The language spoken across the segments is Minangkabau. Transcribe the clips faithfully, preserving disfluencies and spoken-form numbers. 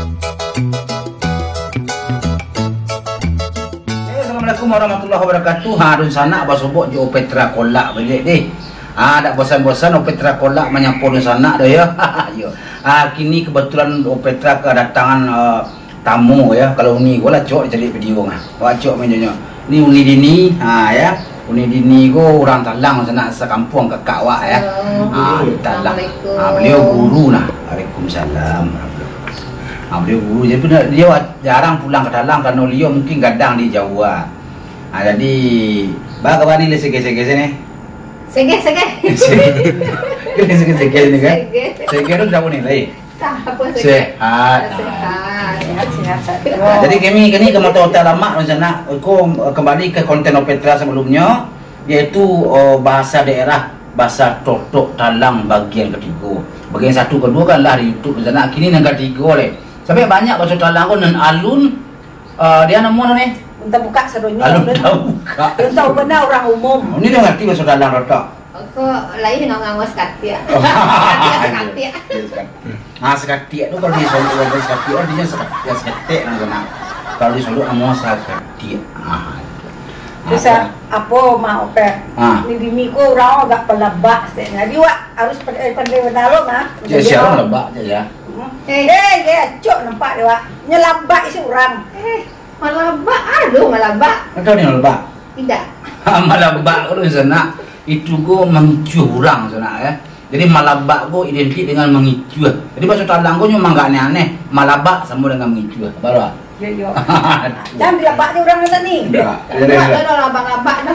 Eh, Assalamualaikum warahmatullahi wabarakatuh. Ha, dunsanak basobok jo Opetra Kolak baliak deh. Ha, dak bosan-bosan Opetra Kolak manyapo dunsanak doh, yo. Yo. Ha, kini kebetulan Opetra kedatangan, eh, tamu, yo. Kalau Uni ko lah, cok, cari video mah. Wah, cok, main nyo. Ni Uni Dini, ha, yo. Uni Dini ko urang Talang, sanak sakampuang kakak wak, yo. Oh, ha, di Talang. Assalamualaikum. Ha, beliau guru nah. Waalaikumsalam. Ha, beliau guru. Jadi, bia-, bia jarang pulang ka Talang karano beliau mungkin gadang di Jawa. Ha, jadi, baa kaba ni, lai segeh-segeh se ni? Segeh, segeh. Lai segeh-segeh ni kan? Segeh. Segeh tu sia ni, lai? Tah, apo segeh? Sehat. Sehat. Sehat, sehat. Nah, jadi kami kini ka mata otak lamak dunsanak, ko kembali ke konten Opetra sebelumnya, yaitu, eh, bahasa daerah, bahasa Totok Talang bagian ketiga. Bagian satu, kedua kan lah di YouTube dunsanak, kini nan katiga lai. Sampai banyak bahaso Talang ko nan alun, eh, dia namo tu ni? Alun tabuka sadonyo. Alun tabuka. Alun tahu bana urang umum. Nah, ni dah ngerti bahaso Talang Totok. Ko lain dengan nganggo sakatiak. Sakatiak, sakatiak. Iyo, sakatiak. Ah, sakatiak tu kalau di Solok, kalau sakatiak artinyo sakatiak, saketek namo sanak. Kalau di Solok namo sakatiak. Ah, itu. Terus, ah, apo, Mak Opek? Ah. Ni Dini ko urang agak palabak saketek. Jadi, wak harus pandai, pandai bana lo, Mak. Yo, jadi, sia malabak se, yo. Hmm. Eh. Eh, yo, acok nampak dek wak. Nyo labak isi urang. Eh. Malabak, aduh, malabak. Tahu ni malabak? Indak. Ha, malabak ko tu sanak, itu ko mangicuah urang sanak, yo. Jadi malabak ko identik dengan mangicuah. Jadi bahaso Talang ko nyo mangko aneh-aneh. Malabak samo dengan mangicuah. Apo lah? Yo, yo. Jan dilabak se urang sanak ni. Indak. Indak, indak, indak. Malabak-labak dah.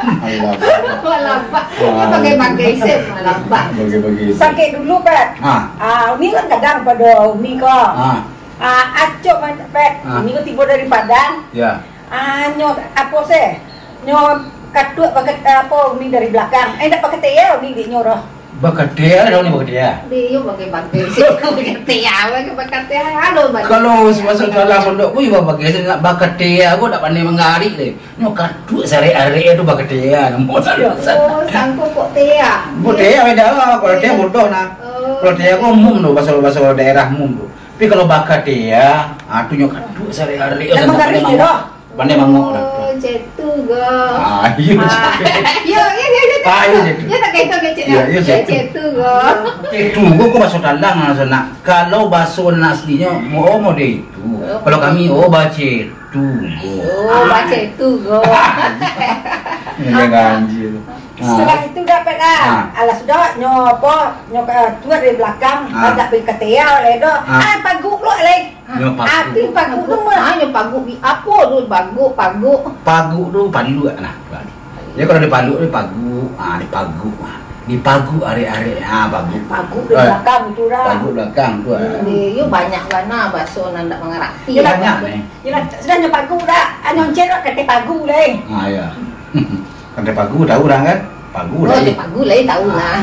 Malabak. Malabak. Wah. Bagai-bagai se malabak. Bagai-bagai se. Sakik dulu, Pet. Ha. Ah, Uni kan gadang pado Uni ko. Ha. Ah, acok mah, Pet. Ah. Uni ko tibo dari Padang. Yo. Ah, nyo apo se? Nyo katuak baka-, apo, Uni dari balakang. Eh, ndak bakatea Uni dek nyo doh. Bakatea doh ni, bakatea. Dek iyo bagai-bagai se. Bakatea, bagai bakatea. Aduh, bagai. Kalau bahaso Talang Solok pun iyo bagai se, ndak bakatea ko ndak pandai manggarik deh. Nyo katuak sarek-arek tu bakatea namo. Oh, sangko kok tea. Kok tea beda. Kalau tea bodoh nah. Oh. Kalau tea ko umum tu, bahaso, bahaso daerah umum tu. Tapi kalau bakatea, ah, tu nyo katuak sarek-arek. Ndak manggarik doh. Pandai mangok dah. Oh, cak tu go. Ah, iyo, ah, cak tu. Yo, yo, yo, yo. Ah, iyo, cak tu. Yo, tak kaitan kecek. Yo, yo, cak tu. Cak tu go. Cak tu go, ko bahaso Talang lah sanak. Kalau bahaso nan aslinyo, oh, model itu. Oh. Kalau kami, oh, bacetu go. Oh, bacetu go. Iyo, ganjil. Setelah itu dapek lah. Ah. Alah sudah, nyo apo, nyo ka-, tuak dari balakang, ah, agak bakatea lai doh. Ah. Ah, paguk lo lai. Nyo paguk. Api paguk tu mah. Ah, nyo paguk bi-, apo tu paguk, paguk? Paguk tu paluak nah. Jadi kalau dipaluk tu paguk, ah, dipaguk. Ah. Dipaguk arek-arek, ah, paguk. Paguk di balakang tu lah. Paguk balakang tu lah. Hmm, di, yo banyak bana bahaso nan ndak mangarati. Yo lah, banyak ni. Yo lah, sudah nyo paguk dah. Ah, nyo encet lah, katai pagu lai. Ah, yo. Kan teh pagu tahu urang kan? Pagu lai. Oh, teh pagu lai tahu lah.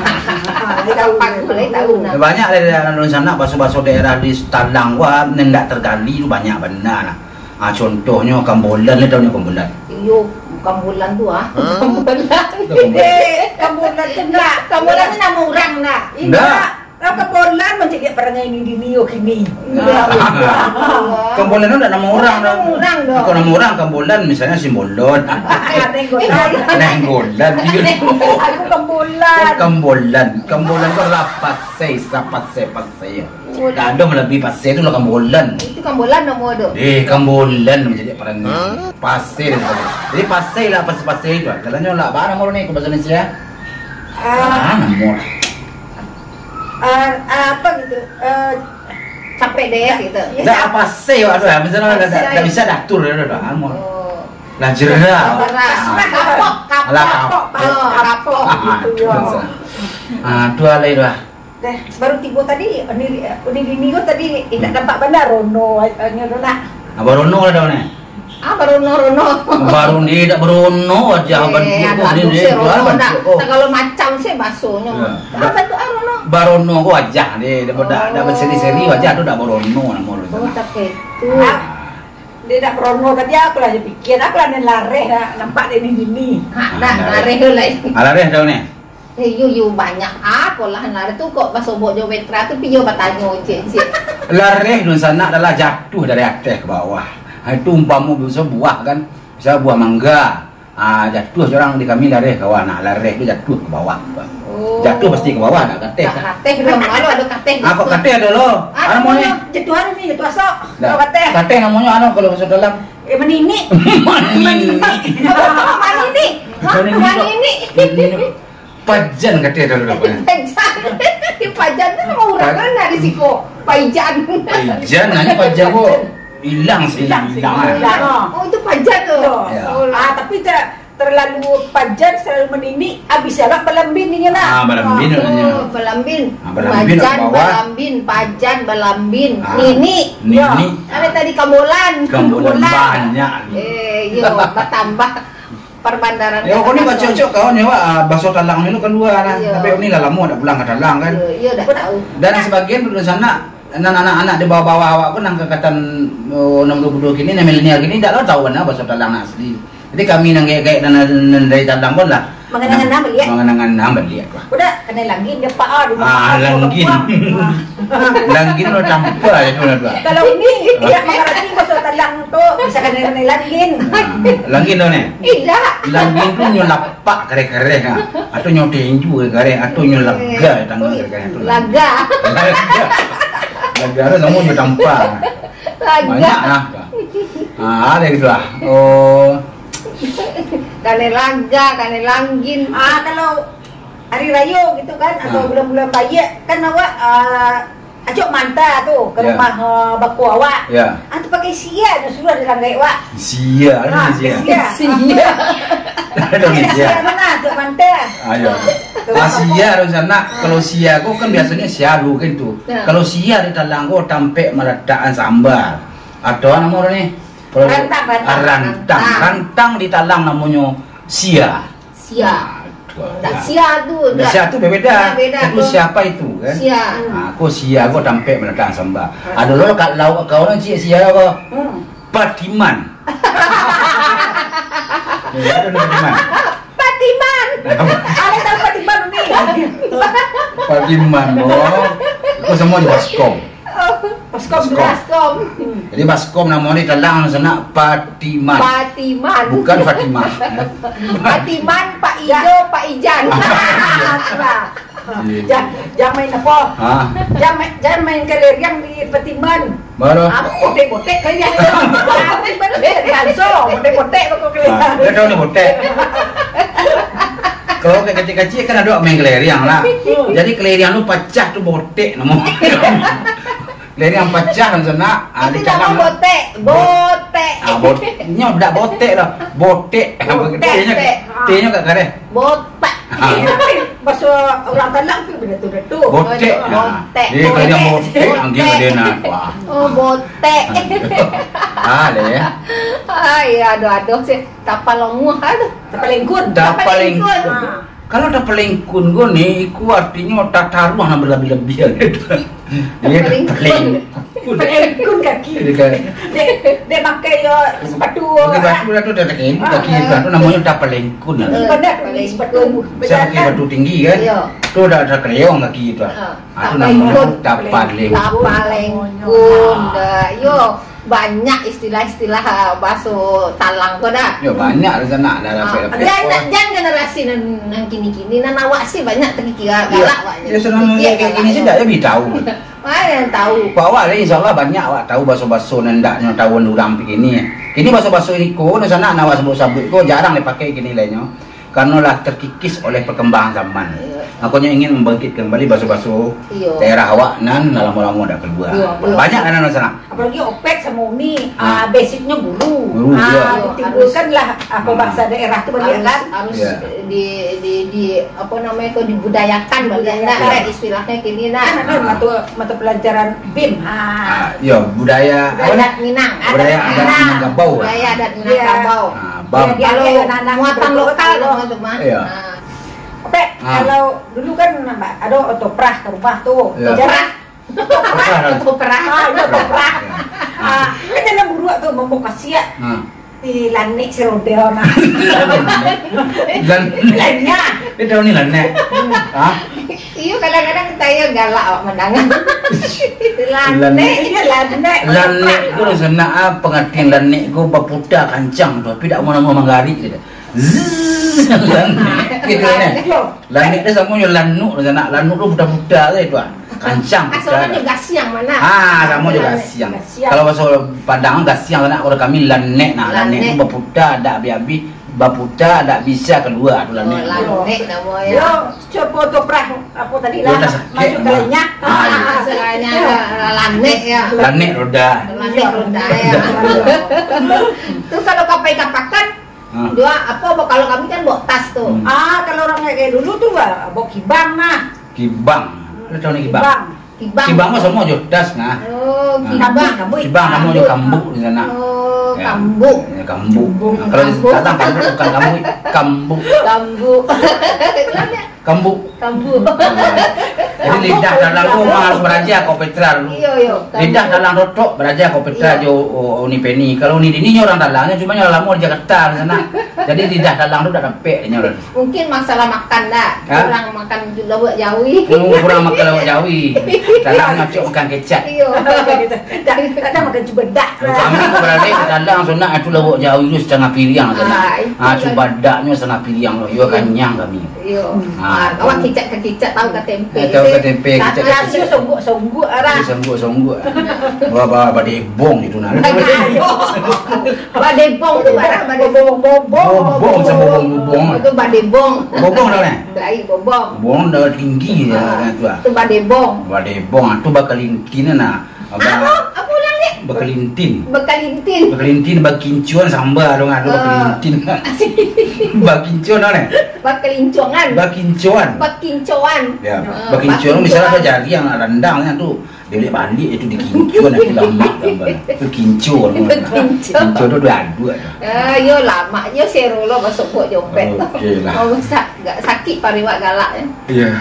Ah, lai tahu. Pagu lai tahu lah. Banyak lai di dunsanak bahaso-bahaso daerah di Talang ko, ah, nan ndak tergali tu banyak bana lah. Ah, contohnyo Kambolan, lai tahu nyo Kambolan? Iyo, Kambolan tu ah. Hah? Kambolan. Itu Kambolan. Eh, Kambolan tu ndak. Kambolan tu namo urang ndak? Ndak. Lah, Kambolan mancaliak parangai Uni Dini yo kini. Nah. Kambolan tu ndak namo urang doh. Ndak namo urang doh. Bukan namo urang, Kambolan, misalnyo Simbolon. Ah, Nenggolan. Nenggolan, iyo. Aku Kambolan. Oh, Kambolan. Kambolan tu adalah pasai, sapasai-pasai. Oh, dak ado malabihi pasai tu lah Kambolan. Itu Kambolan namo tu. Eh, Kambolan mancaliak parangai. Hah? Pasai dia tu. Jadi pasai lah, pasai-pasai tu lah. Katonyo lah, baa namo ni, ko bahaso Indonesia? Ah. Ah, namo. Ah, ah, apo gitu? Eh, capek deh gitu. Dak, pasai, waduh, misalnyo dak, dak, dak bisa diatur, dak, dak, anu. Oh. Lah jera. Jera. Ah. Kapok, kapok. Alah, kapok. Oh, kapok. Ah, gitu, yo. Ah, tu alai tu lah. Deh, baru tibo tadi, Uni, Uni Dini ko tadi, indak nampak bana rono, eh, nyo tu nak. Apa rono lah dah ni? Ah, barono-rono. Baru ni dak barono wajah. Eh, bantuak ko, anak ni, tu ni, si jual rono bantuak dah. Ko. Sagalo macam si basonyo. Ya. Ah, bantuak ah, rono. Barono ko wajah ni, dak, dak, dak berseri-seri wajah tu dak barono namo tu. Oh, tapi tu. Ah. Dia dak barono tadi, aku lah je pikir, aku lah ni lareh dah, nampak dia ni dini. Ha, dah, ah, lareh. Lareh tu lai. Ah, lareh dah ni. Eh, yo, yo, banyak apo lah, nah, tu kok basobok jo Petra tu, pi yo batanyo, cik, cik. Lareh dunsanak adalah jatuah dari ateh ka bawah. Ha, itu umpamo bisa buah kan, bisa buah mangga. Ah, jatuah surang di kami lareh ka bawah. Nah, lareh tu jatuah ka bawah. Oh. Jatuah pasti ka bawah, nak kateh. Tak kateh doh, malu ado kateh Ah, kok jatuah. Kateh ado lo? Ah, anu namonyo? Jatuah ni, jatuah asok. Dah. Kalau kateh. Kateh namonyo anu kalau baso dalam? Eh, maninik. Maninik. Maninik. Maninik. Maninik. Pajan kateh ado lo. Pajan. Pajan tu nama urang kan dari siko. Paijan. Paijan, nanya pajan kok. Hilang sih, hilang, hilang, ah. Hilang. Oh, itu pajan tu. Yo. Ya. Oh, ah, tapi tak terlalu pajan, terlalu maninik, habis jalan balambin inyo lah. Ah, balambin namanya. Oh, balambin. Ah, balambin pajan, bawah. Balambin, pajan, balambin. Ah, ninik. Ninik. Yo. Ada tadi kambolan. Kambolan. Kambolan banyak. Eh, yo, bertambah perbandaran. Ya, kau ni baco-baco kawan ya, Wak. Ah, baso talang ni kan dua lah. Iya. Tapi ni lah lamo dak pulang ka talang kan. Iya, iya, dak tahu. Dan sebagian dulu sana Nan anak-anak di bawah-bawah awak pun, nan angkatan, oh, enam puluh kini, nan milenial kini, indak lo tahu bana baso talang nan asli. Jadi kami nan gaek-gaek nan, nan dari talang pun lah. Manganang-anang baliak. Manganang-anang baliak lah. Udah, kanai langgin dia, Pak, ah, di Ah, rumah langgin. Orang tua. Ah. Langgin lo tampa je tu lah tu. Kalau ini, dia mangarati baso talang tu, bisa kanai-kanai langgin. Ah, langgin tu ni? Indak. Langgin tu nyo lap- Pak kareh-kareh, ha. Atau nyo tinju kareh-kareh, atau nyo laga tangan kareh-kareh tu. Laga. Laga. Laga tu samo nyo tampa. Laga. Banyak lah. Ha, ada gitu lah. Oh. Kanai laga, kanai langgin. Ah, kalau hari rayo gitu kan, atau Ah. bulan-bulan baiak, kan awak, ah, Acok manta tu ka Ya. rumah, eh, bako awak. Ya. Ah, tu pakai sia nyo suruah dalam gaek awak. Sia, anu Ah, sia. sia. Sia. Anu Sia. sia mana tu manta? Ayo. Ah, tu Ah, bako. Sia tu sanak. Ah. Kalau sia ko kan biasanya sia dulu kan tu. Ya. Kalau sia di talang ko tampek malatakan samba. Atau namo ni? Kalau Rantang, rantang. Ah, rantang. Ah. Rantang di talang namonyo sia. Sia. Ah, tu lah. Sia tu, Sia tu beda. Beda Itu tu. Siapa itu, kan? Sia. Ah, ko sia ko tampek malatakan samba. Ah. Ado lo ka-, lauk ka urang ciek sia ko. Hmm. Patiman. Ya, ado Patiman. Patiman. Ada tahu Patiman ni? Patiman, bro. Itu semua di baskom. Baskom. Baskom. Baskom. Hmm. Jadi baskom namo ni talang sanak Patiman. Patiman. Bukan Fatimah, ya. Patiman, Pak Ijo, Pak Ijan. Iya. Jan, jan main apo? Ah. Jan main, jan main kaleriang di Patiman. Baru. Apo botek-botek kaleriang tu? Patiman tu dari Ganso, botek-botek bako kaleriang. Ah, dia tahu ni botek. Kalau kecil-kecil kan ada main kaleriang lah. Hmm. Jadi kaleriang tu pacah tu botek namo. Leriang pacah kan sanak. Ah, Itu dicalang namo lah. Botek. Botek. Ah, bot-, nyo dak botek doh. Botek. Botek. T-nyo, T-nyo kat kareh. Botek. Ah. Tapi baso urang talang tu benda tu, tu. Botek. Oh, Ah. botek. Dia kalau dia Botek. Botek, anggil Botek. Dia nak. Wah. Oh, botek. Ah, deh. Ah, iya, aduh, aduh, sih. Tapalonguah, aduh. Tapalengkun. Tapalengkun. Tapalengkun. Ah. Kalau tapalengkun ko ni, iko artinyo tataruah nan balabih-labihan. Iyo, tapalengkun. Tapalengkun. Tapalengkun kaki. Jadi kan. Dek, dek pakai yo sepatu. Pakai batu lah tu, dah pakai Ah, kaki ah. Lah tu, namonyo tapalengkun lah. Di mana tu beli sepatu? Saya pakai batu tinggi kan. Iyo. Tu dah, dah keleong kaki tu. Ah. Ah, tu namonyo tapalengkun. Tapalengkun, dah. Yo. Banyak istilah-istilah, ah, baso talang ko dah. Yo, banyak lah sanak dah. Ah, lapek-lapek jan, ko. Jan generasi nan, nan kini-kini, nan awak sih banyak terkikir galak awak je. Yo, senang terkikir galak kini je. Sih dak jadi tahu. Mana yang tahu? Kok awak lah, insya Allah banyak awak tahu baso-baso nan dak nyo tahu urang kini. Kini baso-baso iko, nan sanak nan awak sabuik-sabuik ko jarang dipakai kini lah nyo. Karena lah terkikis oleh perkembangan zaman. Iyo. Makonyo ingin membangkitkan kembali baso-baso Iyo. Daerah awak nan lamo-lamo dak kalua. Iyo, betul. Banyak kan anak sana. Apalagi Opek sama Umi, Ah. ah, basicnyo guru. Guru, Ah, iyo. Ditimbulkanlah apa Ah. bahasa daerah tu baliak Harus, kan? harus Iyo. di, di, di, apa namanya tu, dibudayakan baliak Dibudayakan. Nah, istilahnyo kini nah. Kan ada Ah. mata, mata pelajaran bim. Ah. Ah, iyo, budaya, apa Adat ni? Minang. Budaya Adat adat Minang. Minangkabau. Budaya adat Iyo. Minangkabau. Ah, bam. Iyo, Kalau anak-anak muatan betul-betul lokal tu. Mah tu mah. Iyo. Ah. Opek, Ah. kalau dulu kan nampak ada otoprah ke rumah tu. Iyo. Jadi, Otoprah. Otoprah. Otoprah. Ah, iyo, otoprah. Iyo. Ah, kan dalam buruak tu mambaok kasiak. Ah. Di lanek si Rodel nah. Lan-, Lanek. Dia tahu ni lanek. Hah? Iyo, kadang-kadang tayo galak awak mandanga. Lanek, iyo, lanek. Lanek ko sanak, ah, pangatian lanek ko baputa kancang tu, tapi dak mau namo manggarik je. Zzz, lanek. Gitu kan. Lanek tu samo jo lanuk tu sanak. Lanuk tu puta-puta sajo tu, ah. Kancang puta. Asalnyo gasiang mah. Ah, samo jo gasiang. Gasiang. Kalau bahaso Padang gasiang sanak, kalau kami lanek nah. Lanek tu baputa dak abih-abih, baputa dak bisa kalua tu lanek. Oh, lanek namonyo. Yo, cubo toprah apo tadi lah, masuk ka lainyo. Ah, iyo. Masuk ka lainyo, lanek yo. Lanek roda. Lanek roda yo. Tu kalau ka pai ka pakan, Ha. Dua, apo, bo-, kalau kami kan bawa tas tu. Hmm. Ah, kalau urang kayak dulu tu, ah, bawa kibang nah. Kibang. Lu tahu ni kibang? Kibang. Kibang. Kibang mah samo jo tas nah. Oh, ha. Kibang. Kambuk, kambuk. Kibang samo jo kambuk di sanak. Oh, ya. Kambuk. Ya, kambuk. Kambuk. Nah, kalau di Batak kambuk bukan kambuk, kambuk. Kambuk. Kambuk. Kambuk. Jadi lidah dalang tu memang harus baraja ka Petra dulu. Iyo, iyo. Lidah dalang totok baraja ka Petra jo, oh, Uni Penny. Kalau Uni Dini nyo urang dalang, cuma nyo lamo di Jakarta di sanak. Jadi lidah dalang tu dak dapek nyo. Mungkin masalah makan dah. Ha? Kurang makan lauak jawi. Oh, kurang makan lauak jawi. Dalang nyo acok makan kecap. Iyo. Dak, dak makan cubadak. Kami ko baralek dalang sanak tu lauak jawi tu satangah piriang sanak. Ah, itu kan. Ah, cubadaknyo satangah piriang tu. Iyo, kanyang kami. Iyo. Ah, awak kicap ka kicap, tahu ka tempe. Ah, tahu ka tempe, kicap ka tempe. Rasio songguk-songguk arah. Songguk-songguk. Wah, ba-, badebong itu nah. Badebong tu, badebong. Bobong, sama bobong-bobong. Itu badebong. Bobong dah, nah? Baik, bobong. Bobong dah tinggi je, ah, tu, ah. Tu badebong. Badebong, ah, tu bakalintin nah. Apo? Apo ulang ni? Bakalintin. Bakalintin. Bakalintin, bakincuan samba tu ngah tu, ah, bakalintin. Bakincuan tu, nah. Bakalincuangan. Bakincuan. Bakincuan. Ya, ah, bakincuan tu misalnya bakincuan. Apa jari yang randang kan tu. Dia balik itu dikincuan, itu lamak gambar. Tu kincuan. Kincuan. Kincuan tu dua dua. Ah, yo lamak, yo seru lo masuk buat jopet. Oke lah. Oh, sa-, gak sakit pariwak galak ya. Iya.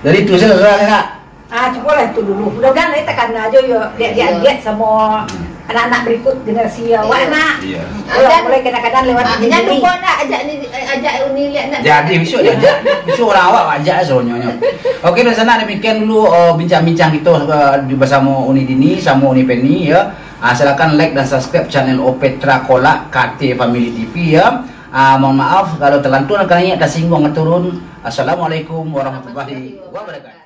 Jadi itu saja, saudara, nak. Ah, cukup lah itu dulu. Mudah-mudahan nanti takana aja yo, dia, dia, iyo, dia sama anak-anak berikut generasi awak, nak. Iya. Kalau mulai kadang-kadang lewat, ah, ini jangan lupa nak ajak ni, eh, ajak Uni lihat nak. Jadi, besok dia ajak. Besok orang awak ajak suruh nyonya. Oke, dari sana demikian dulu, eh, bincang-bincang kita, eh, di, bersama Uni Dini, sama Uni Penny, ya. Ah, silakan like dan subscribe channel Opetra Kolak K T Family T V, ya. Ah, mohon maaf kalau terlantur, kalau tersinggung, turun. Assalamualaikum warahmatullahi wabarakatuh.